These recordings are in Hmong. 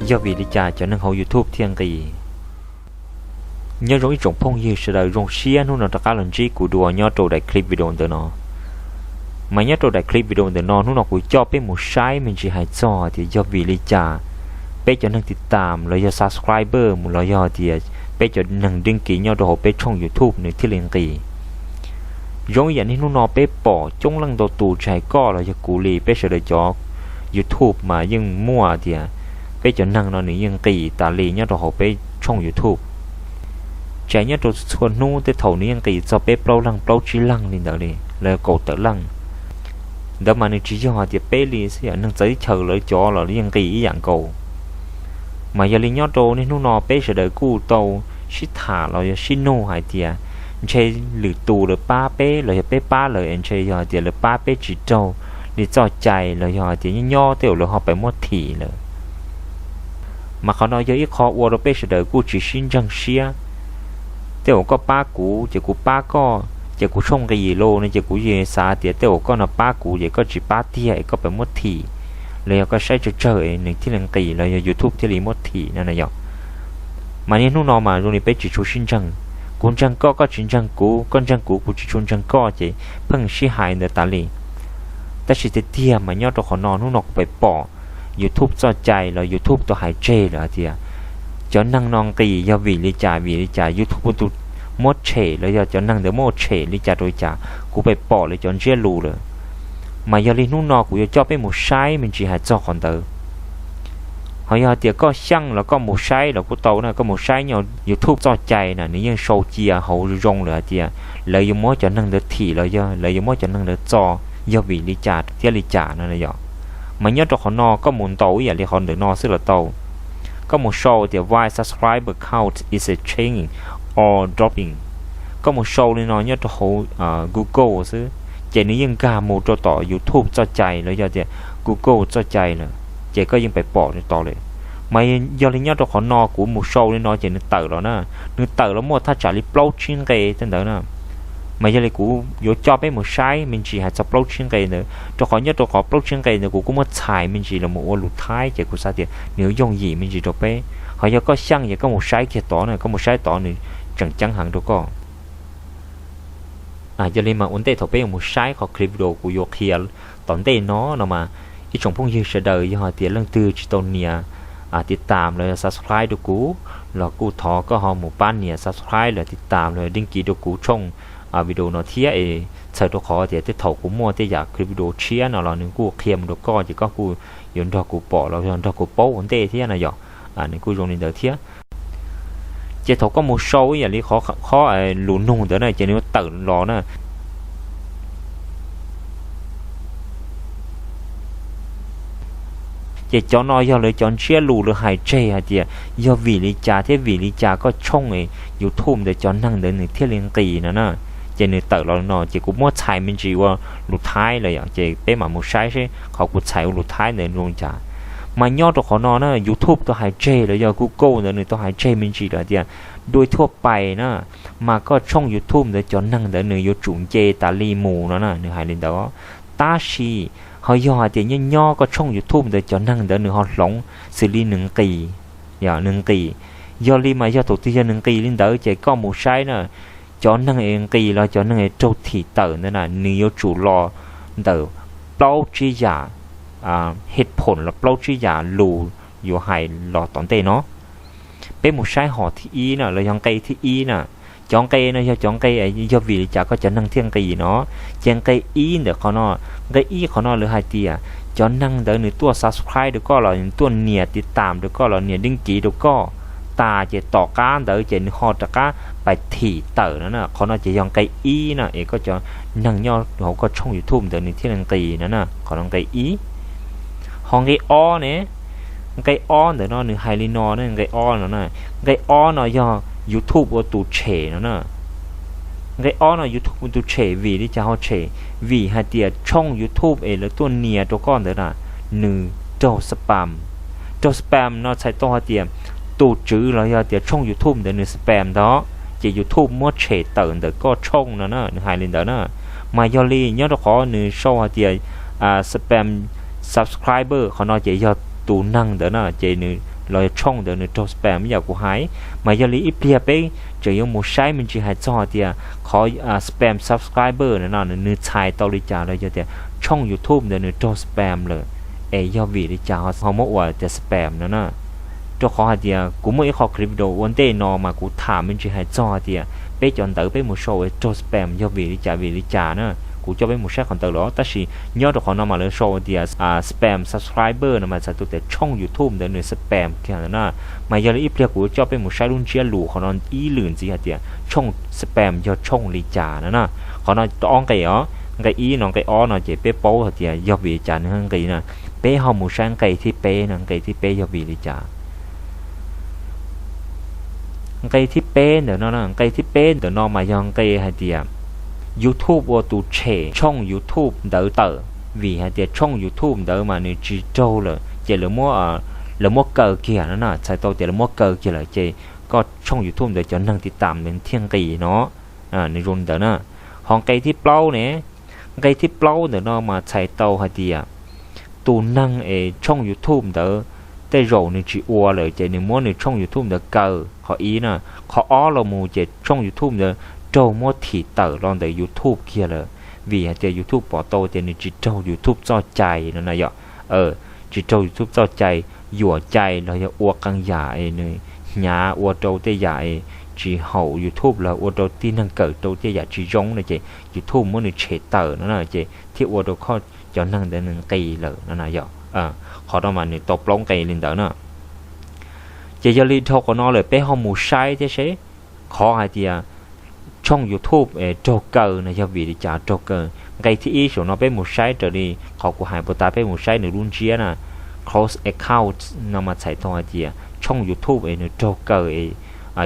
Yog vim li cas cov neeg hauv YouTube thiaj nqis? Nyob zoo ib tsoom phooj ywg sawv daws, zoo siab hnub no rov qab los ntsib kuv dua nyob rau daim clip video ntawm no. Mas nyob rau daim clip video ntawm no, hnub no kuv coj peb mus saib me ntsis hais txog tias yog vim li cas peb cov neeg tiv tam los yog subscriber mus los yog tias peb cov neeg deej kiv nyob rau hauv peb tshooj YouTube nws thiaj li nqis. Zoo ib yam niaj hnub no peb pom coob leej ntau tus, tsis hais koj los yog kuv li, peb sawv daws cov YouTube mas yeej muaj tias peb cov neeg no nws yeej nqis tas li nyob rau hauv peb tshooj YouTube. Tsis hais nyob rau txhua hnub, tej thaum nws yeej nqis txog peb plaub leeg plaub tsib leeg li ntawd li, los yog kaum tawm leej. Ntawd mas nws tsis yog hais tias peb li xwb, yog neeg txawv teb chaws lawv cov los yeej nqis ib yam nkaus. Mas yog li nyob rau niaj hnub no peb sawv daws kuj tau sib tham los yog sib nug hais tias ntshe lwm tus lawv pab peb los yog peb pab lawv es ntshe yog hais tias lawv pab peb tsis raug li txoj cai los yog hais tias nyob nyob tej zaum lawv ho pheej muab thim lawm. Mas qhov no yog ib qho ua rau peb sawv daws kuj tsis sib ntseeg siab. Tej zaum koj pab kuv ces kuv pab koj ces kuv tshooj nqis lawm no ces kuv yeej xav tias tej zaum koj no pab kuv ces koj tsis pab tiag es koj pheej muab thim, los yog koj saib tsawg tsawg es nws thiaj li nqis los yog YouTube thiaj li muab thim no na yom. Mas niaj hnub no mas zoo li peb tsis tshua sib ntseeg. Kuv ntseeg koj, koj tsis ntseeg kuv, koj ntseeg kuv, kuv tsis tshua ntseeg koj ces pheej sib hais ntawd tas li. Tab sis tiag tiag mas nyob rau qhov no, hnub no kuv pheej pom YouTube txoj cai los YouTube tau hais tseg lawm hais tias cov neeg no nqis yog vim li cas, vim li cas YouTube tau muab tshem los yog cov neeg ntawd muab tshem li cas rau li cas, kuv pheej pom lawv cov ntsiab lus lawm. Mas yog li hnub no kuv yuav coj peb mus saib me ntsis hais txog qhov ntawd. Ho yog hais tias koj xyeej los koj mus saib los kuj tau na, koj mus saib nyob YouTube txoj cai na nws yeej sau cia hauv zoo lawm hais tias lawv yuav muab cov neeg ntawd thim los yog lawv yuav muab cov neeg ntawd txo yog vim li cas thiab li cas no yom. Mas nyob rau qhov no koj mus ntaus ib yam li qhov ntawm no xwb los tau. Koj mus sau tias why subscriber count is changing or dropping. Koj mus sau li no nyob rau hauv Google xwb ces nws yeej nkag mus rau tom YouTube txoj cai los yog tias Google txoj cai lawm, ces koj yeej pheej pom li tod lawm. Mas yog li nyob rau qhov no kuv mus sau li no ces nws tawm los na, nws tawm los muaj thaj tsam li plaub tsib nqe tej ntawd na. Mas yog li kuv yuav coj peb mus saib me ntsis hais txog plaub tsib nqe ntawd, rau qhov nyob rau qhov plaub tsib nqe ntawd kuv kuj muab txhais me ntsis los mus ua lus Thaib ces kuv xav tias nws yuav yooj yim me ntsis rau peb. Ho yog koj xyeej ces koj mus saib kiag tod na, koj mus saib tod nws tseem ceeb heev rau koj. Yog li mas ua ntej thaum peb yuav mus saib qhov clip video kuv yuav qhia tom ntej no no mas, ib tsoom phooj ywg sawv daws yog hais tias leej twg tsis tau nias tiv tam los yog subscribe rau kuv los kuj thov koj ho mus pab nias subscribe los tiv tam los deej kiv rau kuv tshooj video no thiab es txhawm rau qhov tias tej thaum kuv muaj tej yam clip video tshiab no los nws kuj qhia mus rau koj ces koj kuj yuav nrog kuv pom los yog nrog kuv paub ua ntej thiab na yom. Nws kuj zoo li ntawd thiab. Ces thaum koj mus sau ib yam li qhov lus nug ntawd na ces nws yuav tawm los na. Ces cov no yog lawv cov ntsiab lus lawv hais tseg hais tias yog vim li cas thiab vim li cas koj tshooj YouTube ntawd cov neeg ntawd nws thiaj li nqis no na. Ces nws tawm los no ces kuv muab txhais me ntsis ua lus Thaib lawm yom, ces peb mam mus saib seb qhov kuv txhais ua lus Thaib ntawd zoo li cas. Mas nyob rau qhov no na YouTube tau hais tseg los yog Google ntawd nws tau hais tseg me ntsis lawm hais tias dua thuaj pais na, mas koj tshooj YouTube ntawd cov neeg ntawd nws yuav tsum nce tas li mus no na, nws hais li ntawd. Tab sis ho yog hais tias nyob nyob koj tshooj YouTube ntawd cov neeg ntawd nws ho hloov xws li nws nqis, yog nws nqis, yog li mas yog thaum twg yog nws nqis li ntawd ces koj mus saib na, cov neeg es nqis los cov neeg es raug thim tawm ntawd na nws yuav tsum los ntawm plaub tsib yam hej phoom los plaub tsib yam lus yuav hais los tom ntej no. Peb mus saib hom thib ib na los yog nqe thib ib na. Cov nqe no yog cov nqe yog vim li cas koj cov neeg thiaj nqis no. Ces nqe ib ntawm qhov no, nqe ib qhov no lawv hais tias cov neeg ntawd nws tuaj subscribe rau koj los nws tuaj nias tiv tam rau koj los nias deej kiv rau koj tas ces tom qab ntawd ces nws ho rov qab pais thim tawm no na. Qhov no ces yog nqe ib na es koj cov neeg nyob hauv koj tshooj YouTube ntawd nws thiaj li nqis no na. Qhov no nqe ib. Ho nqe ob ne, nqe ob ntawm no nws hais li no ne, nqe ob no na, nqe ob no yog YouTube ua tus tshem no na. Nqe ob no YouTube ua tus tshem, vim li cas ho tshem? Vim hais tias tshooj YouTube es lawv tuaj nias rau koj ntawd na, nws raug spam. Raug spam no txhais tau hais tias tus tswv los yog tias tshooj YouTube ntawd nws spam ntawd, ces YouTube muab tshem tawm ntawm koj tshooj no na, nws hais li ntawd na. Mas yog li nyob rau qhov nws sau hais tias spam subscriber, qhov no ces yog tus neeg ntawd na, ces nws los yog tshooj ntawd nws raug spam ib yam kuv hais. Mas yog li ib pliag peb tseem yuav mus saib me ntsis hais txog tias qhov spam subscriber no no nws txhais tau li cas los yog tias tshooj YouTube ntawd nws raug spam lawm es yog vim li cas ho muab ua tias spam no na. Rau qhov hais tias kuv muaj ib qho clip video ua ntej no mas kuv tham me ntsis hais txog hais tias peb cov ntawv peb mus sau ua raug spam yog vim li cas vim li cas na. Kuv coj peb mus saib qhov ntawd los tab sis nyob rau qhov no mas lawv sau tias spam subscriber no mas txhais tau tias tshooj YouTube ntawd nws spam kiag ntawd na. Mas yog li ib pliag kuv coj peb mus saib lub ntsiab lus qhov no ib lwm ntxiv hais tias tshooj spam yog tshooj li cas no na. Qhov no tau ob nqe os, nqe ib no nqe ob no ces peb paub hais tias yog vim li cas nws nqis na. Peb ho mus saib nqe thib peb no, nqe thib peb yog vim li cas. Nqe thib peb ntawm no, nqe thib peb ntawm no mas yog nqe hais tias YouTube ua tus tshem tshooj YouTube ntawd tawm vim hais tias tshooj YouTube ntawd mas nws tsis raug lawm ces lawv muab, lawv muab kaw kiag no na, txhais tau tias lawv muab kaw kiag lawm ces koj tshooj YouTube ntawd cov neeg tiv tam nws thiaj nqis no. Nws zoo li ntawd na. Ho nqe thib plaub ne, nqe thib plaub ntawm no mas txhais tau hais tias tus neeg es tshooj YouTube ntawd tej zaum nws tsis ua lawm ces nws muab nws tshooj YouTube ntawd kaw, qhov ib na. Qhov ob los mus ces tshooj YouTube ntawd raug muab thim tawm los ntawm YouTube kiag lawm vim hais tias YouTube pom tau tias nws tsis raug YouTube txoj cai no na yom. Tsis raug YouTube txoj cai, yuam cai los yog ua qee yam es nws hnyav ua rau tej yam es tsis haum YouTube los ua rau tib neeg kawm rau tej yam tsis zoo no ces YouTube muab nws tshem tawm no na ces thiaj ua rau cov neeg ntawd nws nqis lawm no na yom. Qhov no mas nws tau plaub nqe li ntawd na. Ces yog li dhau qhov no lawm peb ho mus saib thiab seb qhov hais tias tshooj YouTube raug kaw no yog vim li cas raug kaw. Nqe thib ib saum no peb mus saib raws li qhov kuv hais puas tas, peb mus saib nws lub ntsiab na, close account no mas txhais tau hais tias tshooj YouTube es nws raug kaw es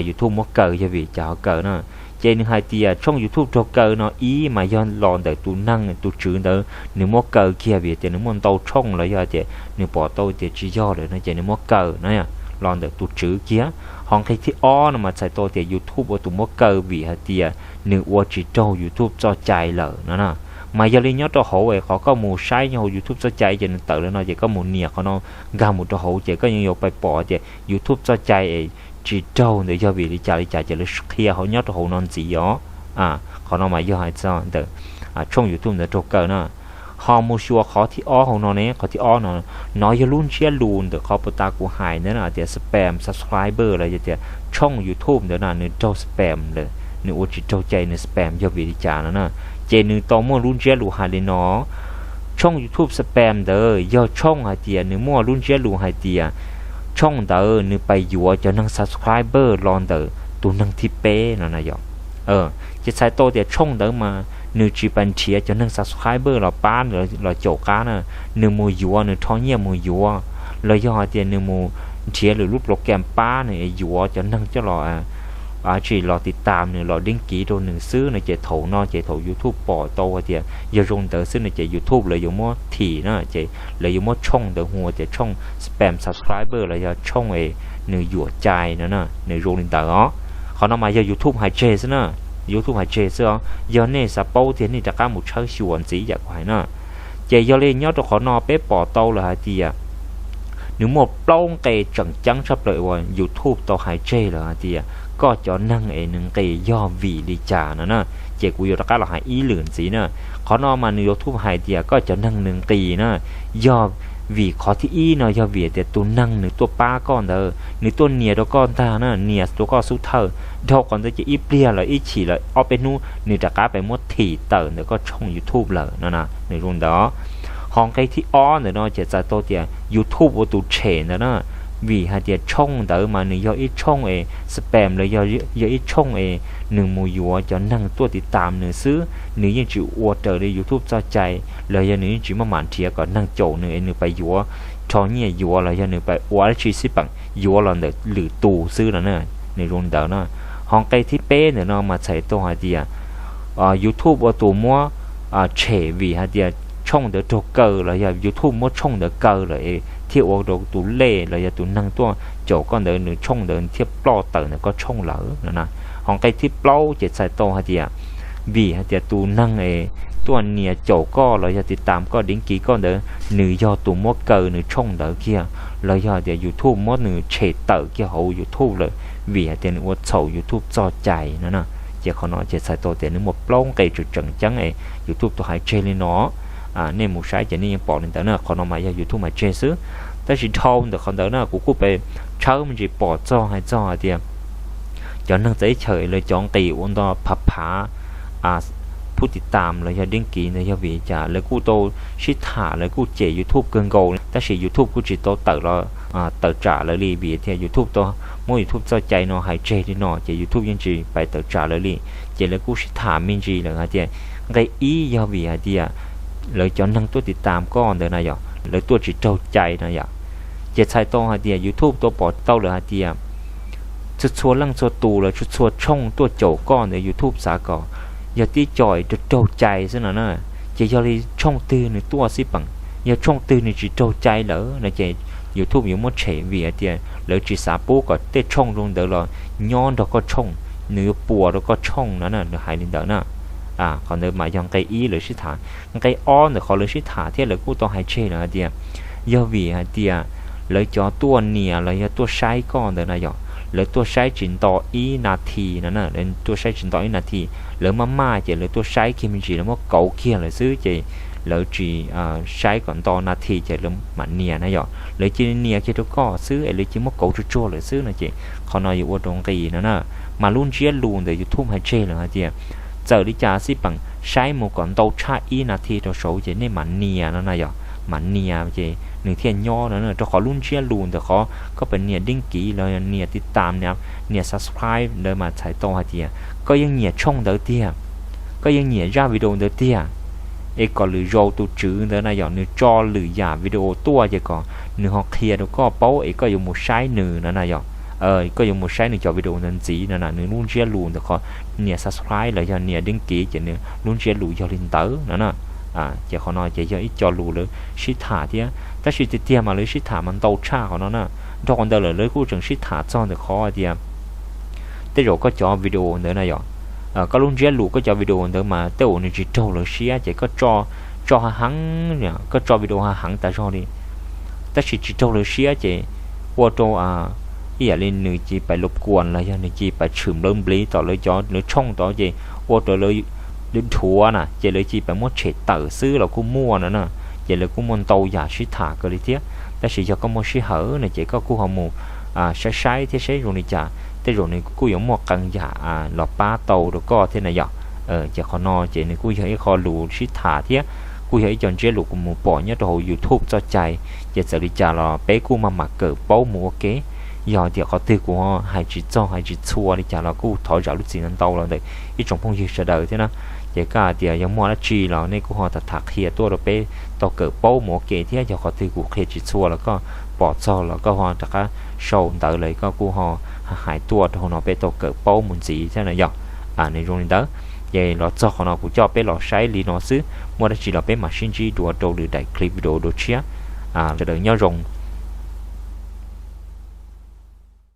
YouTube muab kaw yog vim li cas ho kaw na. Ces nws hais tias tshooj YouTube raug kaw no ib mas yog los ntawm tus neeg tus tswv ntawd nws muab kaw kiag vim tias nws muaj ntau tshooj los yog tias nws pom tau tias tsis yog lawm no ces nws muab kaw na, los ntawm tus tswv kiag. Ho nqe thib ob no mas txhais tau tias YouTube ua tus muab kaw vim hais tias nws ua tsis raug YouTube txoj cai lawm no na. Mas yog li nyob rau hauv es qhov koj mus saib nyob hauv YouTube txoj cai ces nws tawm lawm no ces koj mus nias qhov no nkag mus rau hauv ces koj yeej yuav pais pom tias YouTube txoj cai es tsis raug ntawd yog vim li cas li cas ces lawv qhia hauv nyob rau hauv no ntxiv os. Qhov no mas yog hais txog ntawm tshooj YouTube ntawd raug kaw na. Ho mus xyuas qhov thib ob hauv no ne, qhov thib ob no, no yog lub ntsiab lus ntawm qhov puas tas kuv hais ntawd na tias spam subscriber los yog tias tshooj YouTube ntawd na nws raug spam lawm, nws ua tsis raug cai nws spam yog vim li cas no na. Ces nws tau muaj lub ntsiab lus hais li no, tshooj YouTube spam ntawd yog tshooj hais tias nws muaj lub ntsiab lus hais tias tshooj ntawd nws pais yuav cov neeg subscriber los ntawm tus neeg thib peb no na yom. Ces txhais tau tias tshooj ntawd mas nws tsis pais nrhiav cov neeg subscriber los pab los caum qab na, nws mus yuav, nws rho nyiaj mus yuav, los yog hais tias nws mus nrhiav lwm lub program pab nws es yuav cov neeg coj los tsis los tiv tam nws los deeb kiv rau nws xwb no ces thaum no ces thaum YouTube pom tau hais tias yog zoo ntawd xwb no ces YouTube lawv yuav muab thim na, ces lawv yuav muab tshooj ntawd hu tias tshooj spam subscriber los yog tshooj es nws yuam cai no na, nws zoo li ntawd os. Qhov no mas yog YouTube hais tseg xwb na, YouTube hais tseg xwb os, yog nej xav paub tiag nej rov qab mus tshawb xyuas ntxiv yam kuv hais na. Ces yog li nyob rau qhov no peb pom tau lawm hais tias nws muaj plaub nqe tseem ceeb tshaj plaws uas YouTube tau hais tseg lawm hais tias koj cov neeg es nws nqis yog vim li cas no na. Ces kuv yuav rov qab los hais ib lwm ntxiv na. Qhov no mas nws YouTube hais tias koj cov neeg nws nqis na, yog vim qhov thib ib no yog vim tias tus neeg nws tuaj pab koj ntawd nws tuaj nias rau koj ntag na, nias rau koj xub thawj, dhau qhov ntawd ces ib pliag los ib chim los ob peb hnub nws rov qab pais muab thim tawm ntawm koj tshooj YouTube lawm no na, nws zoo ntawd. Ho nqe thib ob ntawm no ces txhais tau tias YouTube ua tus tshem ntawd na, vim hais tias tshooj ntawd mas nws yog ib tshooj es spam los yog ib tshooj es nws mus yuav cov neeg tuaj tiv tam nws xwb, nws yeej tsis ua raws li YouTube txoj cai, los yog nws yeej tsis maj mam nrhiav kom neeg caum nws es nws pais yuav, rho nyiaj yuav los yog nws pais ua dab tsi xij peem yuav los ntawm lwm tus xwb no na, nws zoo li ntawd na. Ho nqe thib peb ntawm no mas txhais tau hais tias YouTube ua tus muab tshem vim hais tias tshooj ntawd raug kaw los yog YouTube muab tshooj ntawd kaw lawm thiaj ua rau tus lej los yog tus neeg tuaj caum koj ntawd nws tshooj ntawd thiaj ploj tawm ntawm koj tshooj lawm no na. Ho nqe thib plaub ces txhais tau hais tias vim hais tias tus neeg es tuaj nias caum koj los yog tiv tam koj deev kiv koj ntawd, nws yog tus muab kaw nws tshooj ntawd kiag, los yog tias YouTube muab nws tshem tawm kiag hauv YouTube lawm, vim hais tias nws ua txhaum YouTube txoj cai no na. Ces qhov no ces txhais tau tias nws muaj plaub nqe tseem tseem ceeb es YouTube tau hais tseg li no. Nej mus saib ces nej yeej pom li ntawd na, qhov no mas yog YouTube hais tseg xwb. Tab sis dhau ntawm qhov ntawd na kuv kuj pe tshawb me ntsis pom txog hais txog hais tias cov neeg txawv teb chaws lawv cov nqis ua nto phav phav phub tiv tam los yog deev kiv ntawd yog vim cas lawv kuj tau sib tham, lawv kuj cem YouTube kawg nkaus, tab sis YouTube kuj tsis tau tawm los tawm tsam lawv li, vim tias YouTube tau muab YouTube txoj cai no hais tseg li no ces YouTube yeej tsis pais tawm tsam lawv li. Ces lawv kuj sib tham me ntsis lawm hais tias nqe ib yog vim hais tias lawv cov neeg tuaj tiv tam koj ntawd na yom, lawv tuaj tsis raug cai na yom. Ces txhais tau hais tias YouTube tau pom tau lawm hais tias txhua txhua leej txhua tus los txhua txhua tshooj tuaj caum koj ntawd YouTube xav kom yog tib co raug raug cai xwb no na. Ces yog li tshooj twg nws tuaj xij peem, yog tshooj twg nws tsis raug cai lawm no ces YouTube yuav muab tshem vim hais tias lawv tsis xav pub kom tej tshooj zoo ntawd los nyob nrog koj tshooj, nws yuav puas rau koj tshooj no na, nws hais li ntawd na. Qhov ntawd mas yog nqe ib lawv sib tham. Nqe ob ntawm qhov lawv sib tham thiab lawv kuj tau hais tseg lawm hais tias yog vim hais tias lawv cov tuaj nias los yog tuaj saib koj ntawd na yom, lawv tuaj saib tsis nto ib nas this no na, lawv tuaj saib tsis nto ib nas this, lawv maj maj ces lawv tuaj saib kiag me ntsis, lawv muab kauv kiag lawm xwb ces lawv tsis saib kom nto nas this ces lawv mam nias na yom, lawv cia li nias kiag rau koj xwb es lawv cia li muab kauv tsuag tsuag lawm xwb no ces qhov no yuav ua rau nqis no na. Mas lub ntsiab lus ntawm YouTube hais tseg lawm hais tias txawm li cas xij peem saib mus kom ntau tshaj ib nas this rau saud ces nej mam nias no na yom, mam nias ces nws thiaj nyob no na. Rau qhov lub ntsiab lus ntawm qhov koj pem nias deev kiv los nias tiv tam, nias subscribe ntawd mas txhais tau hais tias koj yeej nyiam tshooj ntawd tiag, koj yeej nyiam zaj video ntawd tiag, es kom lwm zaus tus tswv ntawd na yom nws tso lwm yam video tuaj ces kom nws ho qhia rau koj paub es koj yuav mus saib nws no na yom. Koj yuav mus saib nws cov video ntawd ntxiv no na. Nws lub ntsiab lus ntawm qhov nias subscribe los yog nias deev kiv ces nws lub ntsiab lus yog li ntawd no na. Ces qhov no ces yog ib co lus lawv sib tham thiab, tab sis tiag tiag mas lawv sib tham mas ntau tshaj qhov no na. Dhau qhov ntawd lawm lawv kuj tseem sib tham txog ntawm qhov tias tej zaum koj cov video ntawd na yom, koj lub ntsiab lus koj cov video ntawd mas tej zaum nws tsis raug lawv siab ces koj tso, tso hav heev, koj tso video hav heev tas zog li, tab sis tsis raug lawv siab ces ua rau ib yam li nws cia li pais luv kuas los yog nws cia li pais tshwm nplawv npliv tom lawv cov lawv tshooj tod ces ua rau lawv dhuav na ces lawv cia li pais muab tshem tawm xwb los kuj muaj no na. Ces lawv kuj muaj ntau yam sib tham kawg li thiab. Tab sis yog koj muaj sij hawm no ces koj kuj ho mus saib saib thiab seb zoo li cas, tej zaum nws kuj yuav muaj qee yam los pab tau rau koj thiab na yom. Ces qhov no ces nws kuj yog ib qho lus sib tham thiab kuj yog ib co ntsiab lus kuv mus pom nyob rau hauv YouTube txoj cai. Ces txawm li cas los peb kuj maj mam kawm paub mus ua ke. Yog tias qhov twg kuv hais tsis txog hais tsis txhua li cas los kuj thov zam lub txim ntau ntau los ntawm ib tsoom phooj ywg sawv daws thiab na. Ces koj hais tias yog muaj dab tsi los nej kuj ho tham tham qhia tuaj rau peb tau kawm paub mus ua ke thiab. Yog qhov twg kuv qhia tsis txhua los koj pom txog los koj ho rov qab sau ntawv los koj kuj ho hais tuaj rau hauv no peb tau kawm paub mus ntxiv thiab na yom. Nws zoo li ntawd. Ces los txog qhov no kuv coj peb los saib li no xwb, muaj dab tsi los peb mam sib ntsib dua rau lwm daim clip video dua tshiab. Sawv daws nyob zoo.